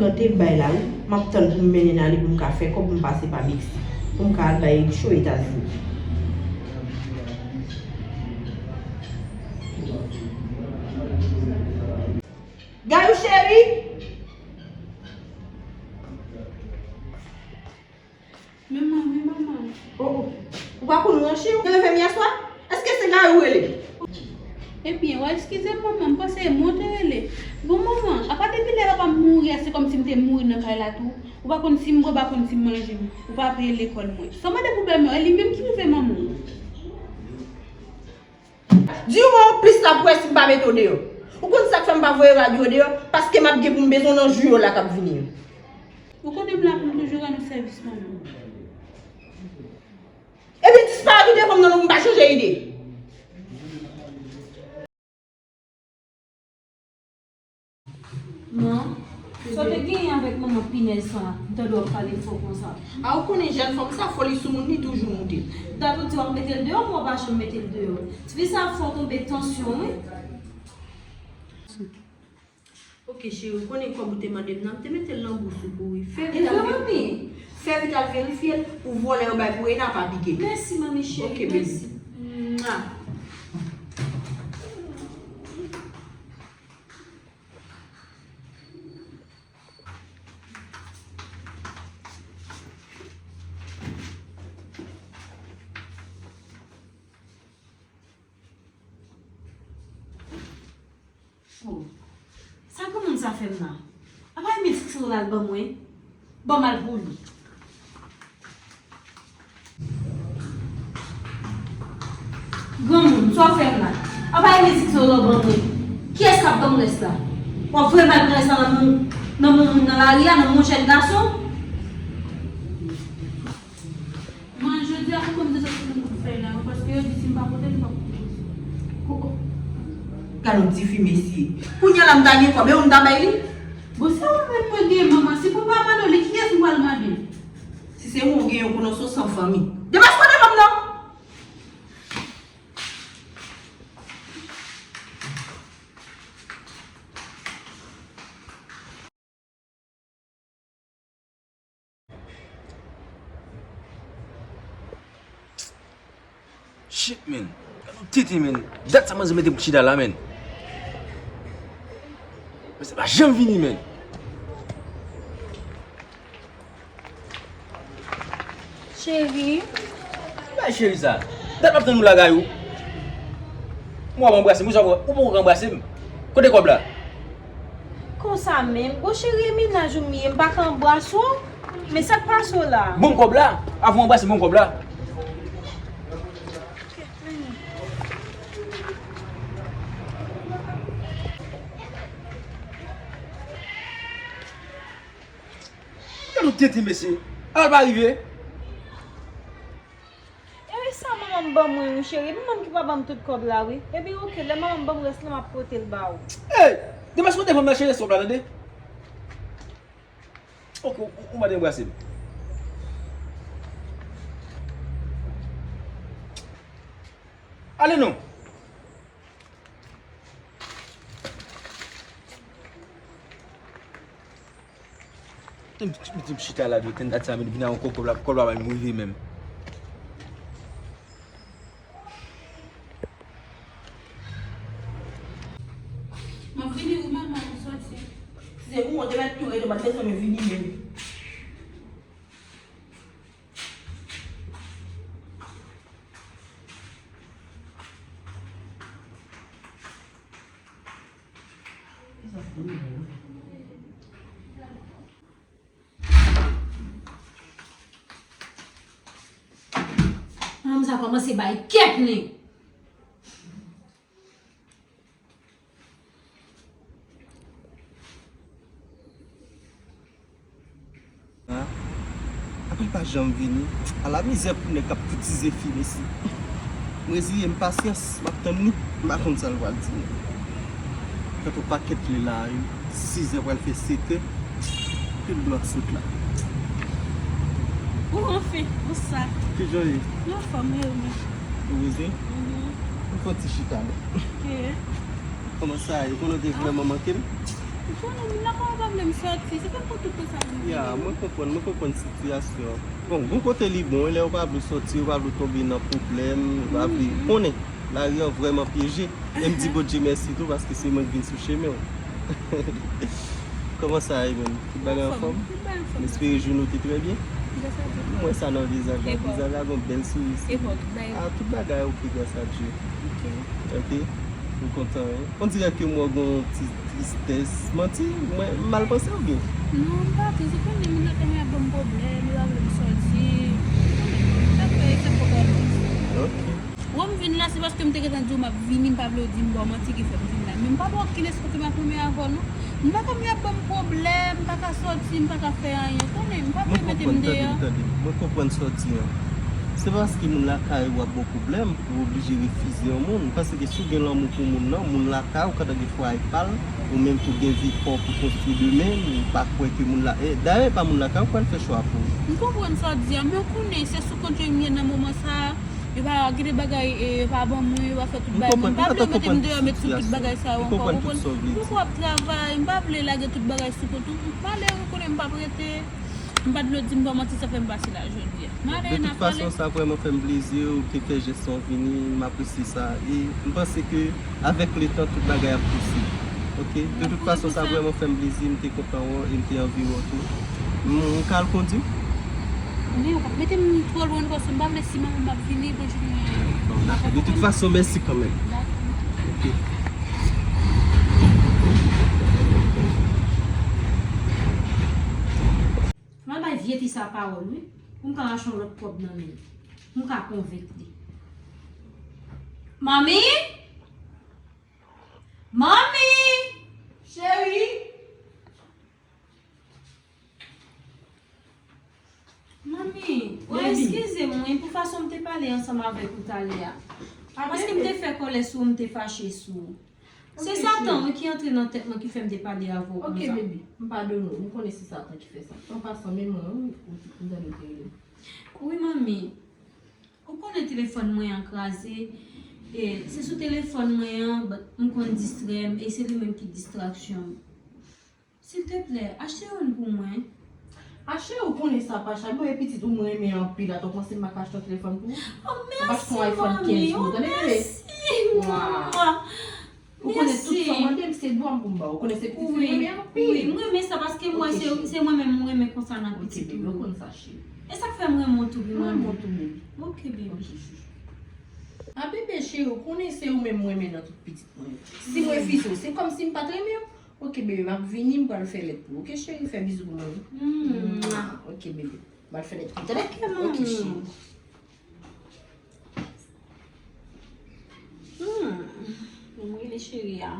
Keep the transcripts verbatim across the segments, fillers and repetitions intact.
Tande bay la wi, m ap tann pou m mennen n ale pou m ka fè kòb pou m pase pa Meksik, pou m ka al bay cho Etazini. Gayou cheri! Men mwen, wi, manman. Oh, oh. Ou pa konn ranche w? Te leve m yè swa? Èske se Gayou ou rele? Ebyen, w eskize m, manman, m panse e mwen w te rele. Bon, manman, apa depi lè papa m mouri a, se kòmsi m te mouri nan kay la tou? Ou pa konn si m bwè, ou pa konn si m manje, ou pa peye lekòl mwen. Sa w mande pou bèlmè w, e li menm ki rive manman w. Di w yon plis la pou wè si m pa mete w deyò. Ou konn sa k fè m pa voye rad yo deyò? Paske m ap gen pou m bezwen w nan jou yo la k ap vini yo. Ou konnen m la pou m toujou rann ou sèvis, manman. Ebyen, disparèt ou devan m nan non pou m pa chanje ide. Non. Sa w te genyen avèk manman pinèz sa, m tande w ap pale fò konsa. A, ou konnen jèn fanm sa, foli sou moun li toujou moute. M ta tou di w ap mete l deyò, men w pa janm mete l deyò. Tifi sa ap fè w tonbe tansyon, wi. Ok, cheri, ou konnen kòb ou te mande m nan, m te mete l nan bous ou pou wi. Fè vit al veri-, fè vit al verifye l pou vòlè yo bay pou Rena pa pike. Mèsi, manmi cheri. Ok, baby. Mèsi. Mwa. Oh. Sa granmoun sa fè m la? Apa e mil senk san dola l ban mwen? Ban m al pou li. Granmoun, sa w fè m la? Apa e mil senk san dola w ban mwen? Kiyès k ap ban m rès la? W ap voye m al pran rès la nan men, nan men moun nan lari a, nan men yon jèn gason? Mwen, jodi a, pou kòm de sòt pou fè la, paske yo di si m pa pote l, m p ap pote l. Ko-, gad yon tifi, mesye. Kounye a la, m ta gen kòb, e ou m ta bay li? Bon, se ou menm mwen gen, manman. Si pou m pa mande w li, kiyès m pral mande? Si se ou, ou gen yon konnen se w san fanmi. Depase devan m non! Shit, man. Gad yon tete, man. Dat sa manzè mete m chita la, man. Manzè pa janm vini, man. Cheri. Ki bagay cheri sa? Dat m ap tann ou la kay ou. Mwen w ap anbrase m, ou sa ou poko ka anbrase m. Kote kòb la? Konsa menm. Bon cheri, e mennaj ou m ye, m pa ka anbrase w. Men sa k pase w la? Ban m kòb la. Avan w anbrase m, ban m kòb la. Gad yon tete, mesye. Al pa rive. E wi, sa manman m ban mwen, wi, cheri. Manman m ki pa ban m tout kòb la, wi. Ebyen, oke, lè manman m ban m rès la, m ap pote l ba ou. Ey! Depase devan m nan, cheri, sòp la, tande? Oke, ou, ou, ou mande anbrase m. Ale non! M, m, m chita la, dwe tann dat sa, men vin a yon kòb, kòb la, kòb la pa menm rive menm. M ap vini wi, manman, m soti. Si se pou mwen, te mèt tou rete, m pa t bezwen vini menm. Manman sa kòmanse bay kèk nen. Apa l pa janm vini? Ala mizè pou nèg k ap koutize fi, mesye. M reziye m, pasyans, m ap tann li. M pa konn sa l pral di non. Fèt yon pakèt lè la, wi. Sizè pral fè setè. Tout blòk sot la. Ou anfen, ou sa. Kijan w ye? Anfòm, wi, wi. Ou rete? Mhm. M fè yon ti chita non. Ok. Kòman sa ye? Ou konnen w te vrèman manke m? Ou konnen, moun nan kòman pa vle m sòti. Se pa pou tout tan sa pou m vini. Ya, mwen konprann, mwen konprann sitiyasyon an. Bon, gon kote li bon, lè ou pa vle w sòti, ou pa vle w tonbe nan pwoblèm, ou pa vle, konnen, lari an vrèman pyeje. E m di Bondye mèsi tou, paske se mwen k vin sou chemen w. Kòman sa ye menm? Tout bagay anfòm? Tout bagay anfòm. M espere jounen w te trè byen. Gras a Dye. M wè sa nan vizaj la. Vizaj la gon bèl souri. Ah, tout bagay oke, gras a Dye. Ok. M kontan, wi. On dirè ke m wè w gon ti tristès. Manti, mwen, m mal panse oubyen? Non, m pa trist. Ou konnen moun nan te ap ban m pwoblèm, yo pa vle m sòti. Sa fè, se pwoblèm. Ok. Wè m vin la, se paske m te gentan di w m ap vini, m pa vle w di m ba w manti ki fè m vin la. Men m pa ba w okenn eskou ke m ap renmen avè w, non. M pa ka, m ap ban m pwoblèm, m pa ka sòti, m pa ka fè anyen. Ou konnen, m pa vle mete m deyò. Mwen konprann, tande, tande. Mwen konprann sa w di an. Se paske moun lakay ou ap ba w pwoblèm pou w oblije refize yon moun. Paske si w gen lanmou pou moun nan, moun lakay ou ka ta gen fwaye pa l, ou menm tou gen vi pa w pou konstwi demen, ou pa kwè ke moun la, e, dayè e pa moun lakay ou pral fè chwa pou ou. M konprann sa w di an, men ou konnen, se sou kont yo m ye nan moman sa a. Yo pa gen de bagay, e, yo pa ban mwen, yo pa fè tout bagay. Mwen pa vle yo mete m deyò, met sou tout bagay sa yo ankò, ou konprann? M poko ap travay, m pa vle lage tout bagay sou kont ou. M pale, ou konnen m p ap rete. M pa t vle w di m ba w manti, sa fè m pase la jodi a. M ale, n ap pale. De tout fason, sa vrèman fè m plezi ou te fè jès sa w vini, m apresye sa. E m panse ke avèk letan, tout bagay ap posib. Ok? De tout fason, sa vrèman fè m plezi, m te kontan wè w e m te anvi wè w tou. M, m ka al kondi? Men ou p ap mete m twò lwen non, paske m pa vle si manman m ap vini, pou l jwenn mwen. Bon, dakò. De tout fason, mèsi kanmenm. Dakò. Ok. M al bay vye fi sa pawòl, wi. Pou m ka rache yon lòt kòb nan men l. Pou m ka konvenk li. Manmi! Manmi! Cheri! Manmi, w eskize m, wi, pou fason m te pale ansanm avèk ou talè a. Paske m te fè kòlè sou ou, m te fache sou ou. Se Satan, wi, ki antre nan tèt mwen, ki fè m te pale avè w konsa. Ok, bebe, m padone w. M konnen se Satan ki fè sa. An pasan, men mwen, wi, ou, m tande w te rele m. Wi, manmi. Ou konnen telefòn mwen an kraze. E se sou telefòn mwen an, m konn distrè m, e se li menm ki distraksyon m. Silteplè, achte youn pou mwen. Achte, ou konnen sa pa chè, mwen e pitit ou mwen renmen anpil, atò w panse m pa ka achte yon telefòn pou ou? Oh, mèsi, manmi, oh, mèsi. Ou konnen tout sa w mande m, se dwa m pou m ba w. Ou konnen se pitit ou renmen anpil. Wi, m renmen sa paske m wè se, se mwen menm ou renmen konsa nan pitit ou. Ok, bebe, ou konn sa, cheri. E sa k fè m renmen w tou, pi manmi. Mwen renmen w tou, bebe. Ok, bebe. Ok, chouchou. A, bebe cheri, ou konnen se ou menm m renmen nan tout pitit mwen yo. Si m refize w, se kòmsi m pa t renmen w. Ok, bebe, m ap vini, m pral fè lèt pou ou. Ok, cheri, fè bizou pou mwen, wi. Mwa. Ok, bebe. M pral fè lèt pou ou, tande? Ok, manmi. Ok, cheri. Hmm. Bon, m rele cheri a.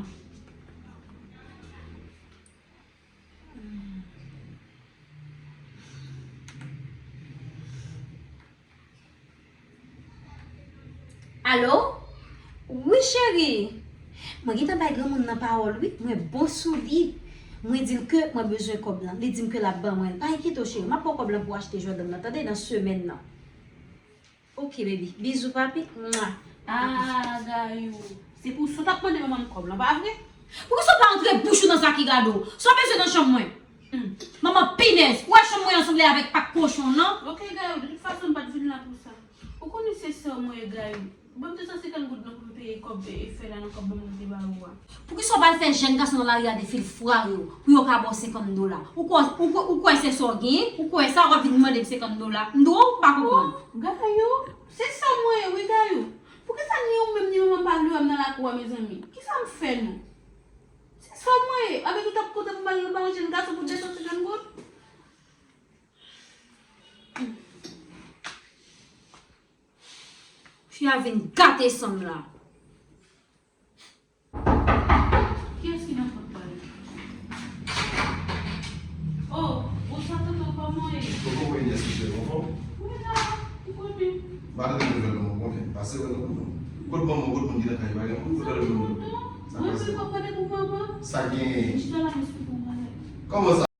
Alo? Wi, cheri. Mwen gentan bay granmoun nan pawòl, wi. Mwen bon sou li. Mwen di l ke mwen bezwen kòb lan. Li di m ke l ap ban mwen l. Pa enkyete w, cheri. M ap ba w kòb lan pou w achte Jordan nan, tande, nan semèn nan. Ok, baby. Bizou, papi. Mwa. Ah, Gayou. Se pou sa w t ap mande manman m kòb lan, pa vre? Poukisa w pa antre bouch ou nan sa ki gade w? Sa w bezwen nan chanm mwen? Hmm. Manman pinèz, ou wè chanm mwen an sanble avèk pak kochon, non? Ok, Gayou, de tout fason, m pa t vin la pou sa. Ou konnen se sè w mwen ye, Gayou. Ban m de san senkant goud non pou m peye kòb e fè la nan kòb manman m te ba ou a. Poukisa w pa al fè jèn gason nan lari a de fil fwa yo, pou yo ka ba w senkant dola? Ou kwè, ou kwè, ou kwè se sa w genyen? Ou kwè sa w ap vin mande m senkant dola? M di w, ou pa konprann. Oh, Gayou, se sè w mwen ye, wi, Gayou. Poukisa ni ou menm ni manman m pa vle wè m nan lakou a, mezanmi? Kisa m fè nou? Se sè w mwen ye. Anben, ou t ap kontan pou m al nan ba yon jèn gason pou de san senkant goud? Fi a vin gate san m la. Kiyès ki nan pòt la? Oh, bonswa tonton, kòman w ye? Tonton, kòman w ye, Inès, ou anfòm? Mwen la, ou konnen. M pa tande nouvèl non, mwen konnen. Pase wè non, tonton. Kot manman, kot moun ki nan kay, pa gen moun, kot manman? Mwen se kòb mande pou manman. Sa gen? Mwen chita la, mwen se pou manman. Kòman sa?